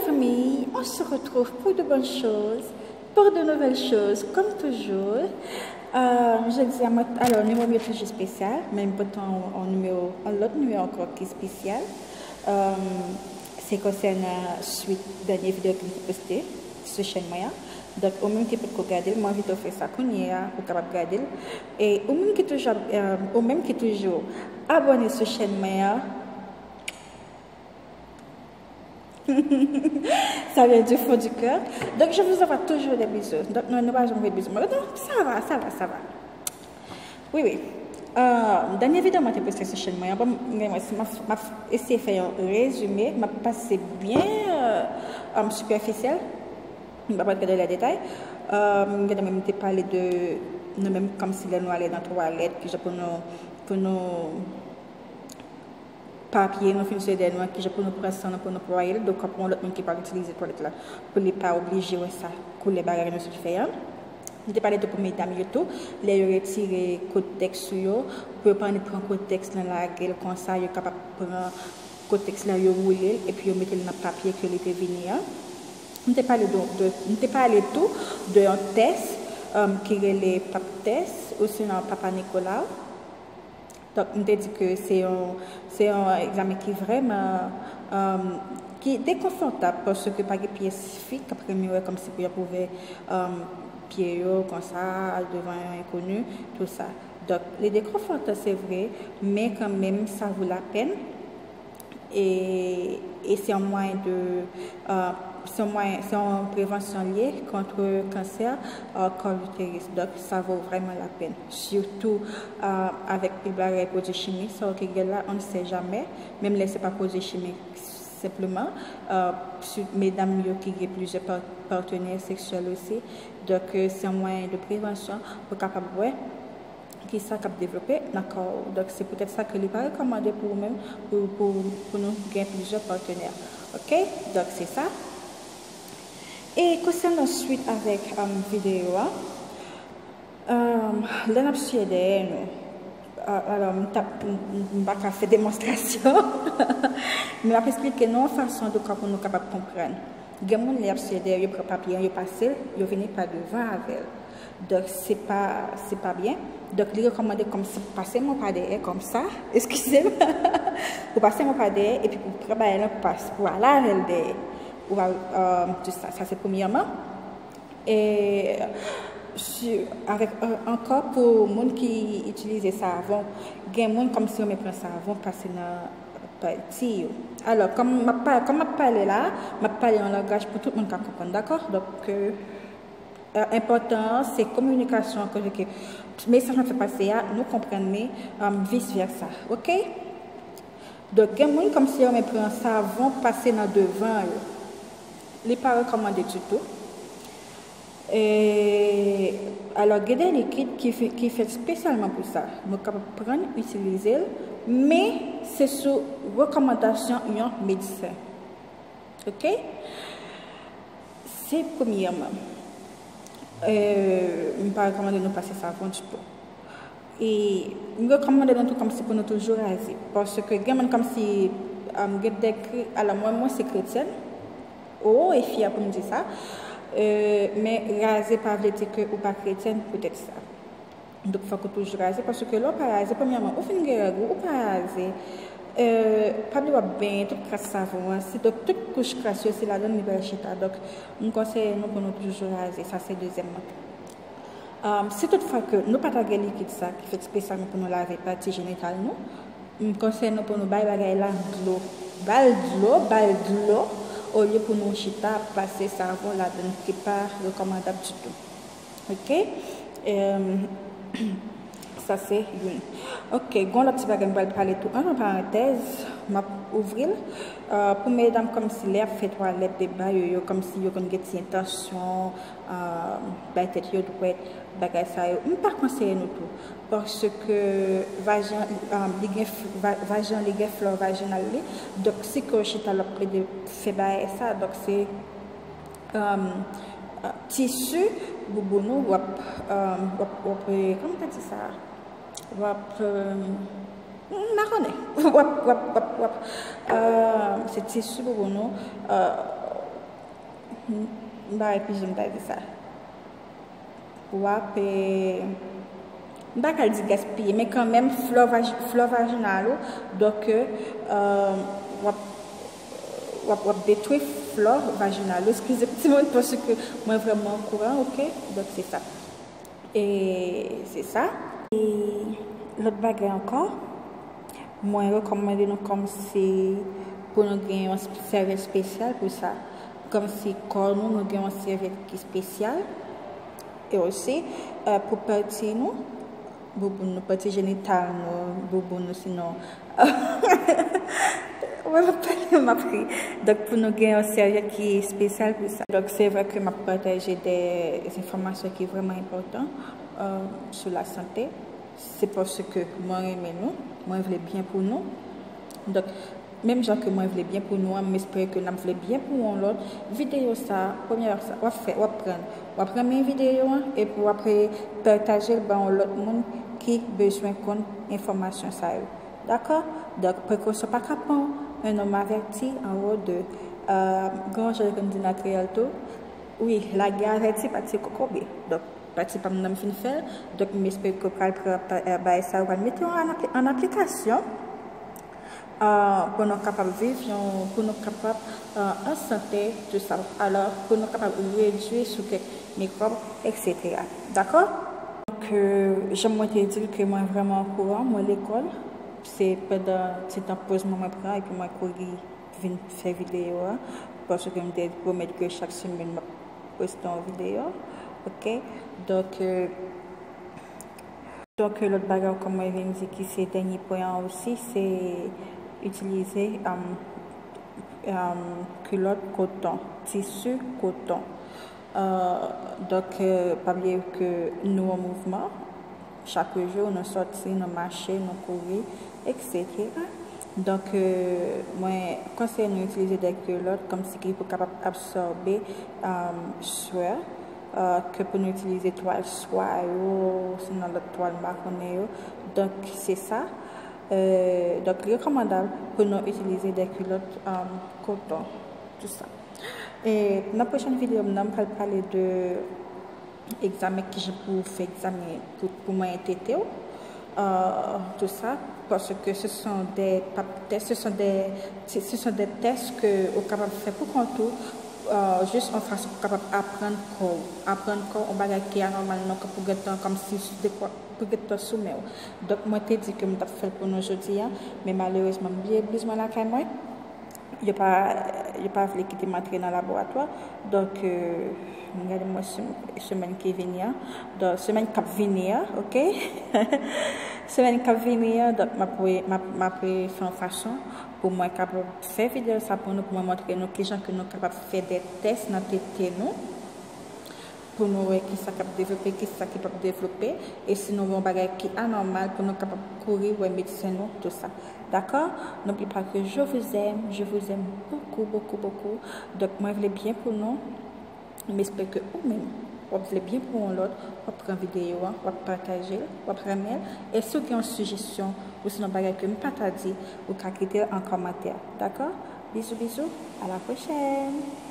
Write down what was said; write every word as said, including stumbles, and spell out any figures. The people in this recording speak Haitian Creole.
Famille, on se retrouve pour de bonnes choses, pour de nouvelles choses, comme toujours. Euh, je dis à moi, alors, numéro yo toujou espesyal, men m pote yon, yon nimewo, yon lòt nimewo ankò ki espesyal. Euh, se konsènan swit dènye videyo ki m te poste sou chèn mwen an. Donk, ou menm ki potko gade l, mwen envite w fè sa kounye a, ou kapab gade l. E ou menm ki toujou, euh, ou menm ki toujou abòne sou chèn mwen an, ça vient du fond du cœur. Donc, je vous envoie toujours des bisous. Donk, nou, nou pa janm voye bizou. Mwen, non, ça va, ça va, ça va. Wi, wi. Euh, dènye videyo mwen te poste sou chèn mwen an, bon, mwen, mwen, m ap, m ap eseye fè yon rezime, m ap pase byen, euh, euh, sipèfisyèl. M pa pral rete nan detay. Euh, gentan menm te pale de nou menm kòmsi lè nou ale nan twalèt, kijan pou nou, pou nou papye nou fin sede nou an, kijan pou nou pran san nou pou nou netwaye l. Donk, pou yon lòt moun ki pa itilize twalèt la, pou li pa oblije wè sa koulè bagay nou sot fè an. M te pale tou pou medam yo tou, lè yo retire kotèks sou yo, pou yo pa annik pran kotèks lan lage l konsa, yo kapab pran kotèks la, yo woule l, epi yo mete l nan papye ke li te vini an. M te pale de, de, m te pale tou de yon tès, um, ki rele pap tès, osinon Papa Nicolau. Donk, m te di ke se yon, se yon egzamen ki vrèman, um, ki dekonfòtab, paske pa gen pyès fi k ap renmen wè kòmsi pou y ap ouvè, um, pye yo konsa, al devan yon enkoni, tou sa. Donk, li dekonfòtan, se vre, men kanmenm, sa vo lapèn. E, e se yon mwayen de, euh, se yon mwayen, se yon prevansyon l ye kont kansè, euh, kòl iteris. Donk, sa vo vrèman lapèn. Sitou, euh, avèk pil bagay pwodui chimik, sa yo ki gen la, on ne sait jamais. Menm lè se pa pwodui chimik senpleman, euh, si, medam yo ki gen plizyè pa-, patenè seksyèl osi. Donk, euh, se yon mwayen de prevansyon pou kapab wè kisa k ap devlope nan kò w. Donk, se poutèt sa ke li pa rekòmande pou ou menm, pou, pou, pou nou gen plizyè patenè. Oke? Donk, se sa. E konsènan swit avèk, um, videyo a, um, lè n ap siye dèyè nou, a-, alò, m t ap, m, m, m pa ka fè demonstrasyon, men m ap esplike nou yon fason de kwa pou nou kapab konprann. Gen moun, lè y ap siye dèyè, yo pran papye an, yo pase l, yo vini pa devan avè l. Donk, se pa, se pa byen. Donk, li rekòmande kòmsi pase men w pa dèyè, kòmsa, eskize m, pou pase men w pa dèyè, epi pou pran bagay lan, pou pas-, pou ale avè l dèyè. Ou va, euh, di sa, sa se premyèman. E, si, avèk, euh, ankò pou moun ki itilize savon, gen moun kòmsi renmen pran savon pase nan pati yo. Alò, kòm m ap pa-, kòm m ap pale la, m ap pale yon langaj pou tout moun ka konprann, dakò? Donk, euh, euh, enpòtan an, se kominikasyon an, kote ke mesaj n ap fè pase a, nou konprann li, um, vis vèsa, oke? Donk, gen moun kòmsi yo renmen pran savon pase nan devan yo. Li pa rekòmande ditou. E, alò, gen de likid ki fe-, ki fèt espesyalman pou sa. Nou kapab pran l, itilize l, men se sou rekòmandasyon yon medsen. Oke? Se premyèman. Euh, m pa rekòmande nou pase savon ditou. E m rekòmande nou tou kòmsi pou nou toujou raze. Paske gen moun kòmsi, um, gen de kre-, alò, mwen, mwen se kretyèn. Oh, e fyè pou m di sa. Euh, men raze pa vle di ke ou pa kretyèn poutèt sa. Donk, fòk ou toujou raze, paske lè w pa raze, premyèman, ou fin gen règ ou, ou pa raze. Euh, pa bliye w ap benyen, tout kras savon an, se, donk, tout kouch kras yo, se ladan l li pral chita. Donk, m konseye nou pou nou toujou raze, sa se dezyèmman. Um, si toutfwa ke nou pa ta gen likid sa ki fèt espesyalman pou nou lave pati jenital nou, m konseye nou pou nou bay bagay la dlo. Ba l dlo, ba l dlo, olye pou nou chita ap pase savon ladan l ki pa rekòmandab ditou. Oke? Em, sa se youn. Oke, gon lòt ti bagay m pral pale tou. An, an parantèz, m ap ouvri l. Euh, pou medam kòmsi lè y ap fè twalèt de ba yo, yo kòmsi yo konn gen ti entansyon, euh, bay tèt yo dwèt, bagay sa yo. M pa konseye nou tou. Paske vajen, euh, li gen f-, va-, vajen li gen flò vajinal li. Donk, si ke w chita l ap plede fè bagay sa, donk se, um, tisi bouboun ou, w ap, um, w ap, w ap, euh, kòman ta di sa? W ap, um, m pa konnen. W ap, w ap, w ap, w ap, um, se tisi bouboun ou, euh, M pa wè kijan m ta di sa. W ap, eh, m pa ka di gaspiye, men kanmenm, flò vaj-, flò vajinal ou, donk, eh, w ap, w ap, w ap detwi flò vajinal ou. Eskize m, timoun, paske mwen vrèman an kouran, oke? Donk, se sa. E se sa. E lòt bagay ankò, mwen rekòmande nou kòmsi pou nou gen yon sèvyèt espesyal pou sa. Kòmsi kò nou, nou gen yon sèvyèt ki espesyal. E osi, eh, pou pati nou, bouboun nou, pati jenital nou, bouboun nou, sinon, mwen pa pale, m ap ri. Donk, pou nou gen yon sèvyèt ki espesyal pou sa. Donk, se vre ke m ap pataje de enfòmasyon ki vrèman enpòtan, eh, sou lasante. Se paske mwen renmen nou, mwen vle byen pou nou. Donk, menm jan ke mwen vle byen pou nou an, m espere ke n ap vle byen pou yon lòt. Videyo sa, premye sa, w ap fè, w ap pran, w ap renmen videyo an, epi w ap pataje l ba yon lòt moun ki bezwen konn enfòmasyon sa yo. Dakò? Donk, prekosyon pa ka pran, un homme averti en vaut deux. Eh, gen yon jan yo konn di nan kreyòl tou, wi, lagè avèti, pati kokobe. Donk, pati pa m nan m fin fè l. Donk, m espere ke w pral pran pa-, eh, bagay sa yo, w pral mete yo an apli-, an aplikasyon, eh, pou nou kapab viv yon, pou nou kapab, eh, an sante, tou sa. Alò, pou nou kapab redui sou kèk mikwòb, etsetera. Dakò? Donk, eh, jan mwen te di l ke mwen vrèman an kouran, mwen lekòl, se pandan ti tan poz mwen, mwen pran, epi mwen kouri vin fè videyo a, paske m te pwomèt ke chak semèn m ap poste yon videyo, oke? Donk, eh, donk, lòt bagay ankò mwen vin di ki se dènye pwen an osi, se itilize, um, um, kilòt koton, tisi koton. Eh, donk, eh, pa bliye ke nou an mouvman. Chak jou, nou sòti, nou mache, nou kouri, etsetera. Donk, eh, mwen konseye nou itilize de kilòt kòmsi ki pou kapab absòbe, um, swè, eh, ke pou nou itilize twal swa yo, sinon lòt twal m pa konnen yo. Donk, se sa. Eh, donk, li rekòmandab pou nou itilize de kilòt, um, koton, tou sa. E nan pwochèn videyo m nan, m pral pale de egzamen, kijan pou fè egzamen pou, pou mwen tete w, eh, tou sa, paske se son de pap tès, se son de, se, se son de tès ke ou kapab fè pou kont ou, eh, jis yon fason pou kapab aprann kò w. Aprann kò w yon bagay ki anòmal, non, ke pou gentan kòmsi dekwa-, pou gentan sou men w. Donk, mwen te di ke m t ap fè l pou nou jodi a, men malerezman, m bliye bliz mwen lakay mwen. Yo pa, yo pa vle kite m antre nan laboratwa. Donk, eh, m gade mwen sem-, semèn ki vini an. Donk, semèn k ap vini an, oke? Semèn k ap vini an, donk, m ap, m ap, m ap fè yon fason pou mwen kapab fè videyo sa pou nou, pou mwen montre nou kijan ke nou kapab fè de tès nan tete nou, pou nou wè kisa k ap devlope, kisa ki p ap devlope, e si nou gen yon bagay ki anòmal, pou nou kapab kouri wè medsen nou, tou sa. Dakò? N'oublie pas que je vous aime, je vous aime beaucoup, beaucoup, beaucoup. Donk, mwen vle byen pou nou. M espere ke ou menm, w ap vle byen pou yon lòt, w ap pran videyo an, w ap pataje l, w ap renmen l. E si w gen yon sijesyon, ou sinon bagay ke m pa ta di, ou ka kite l an kòmantè. Dakò? Bizou, bizou. À la prochaine.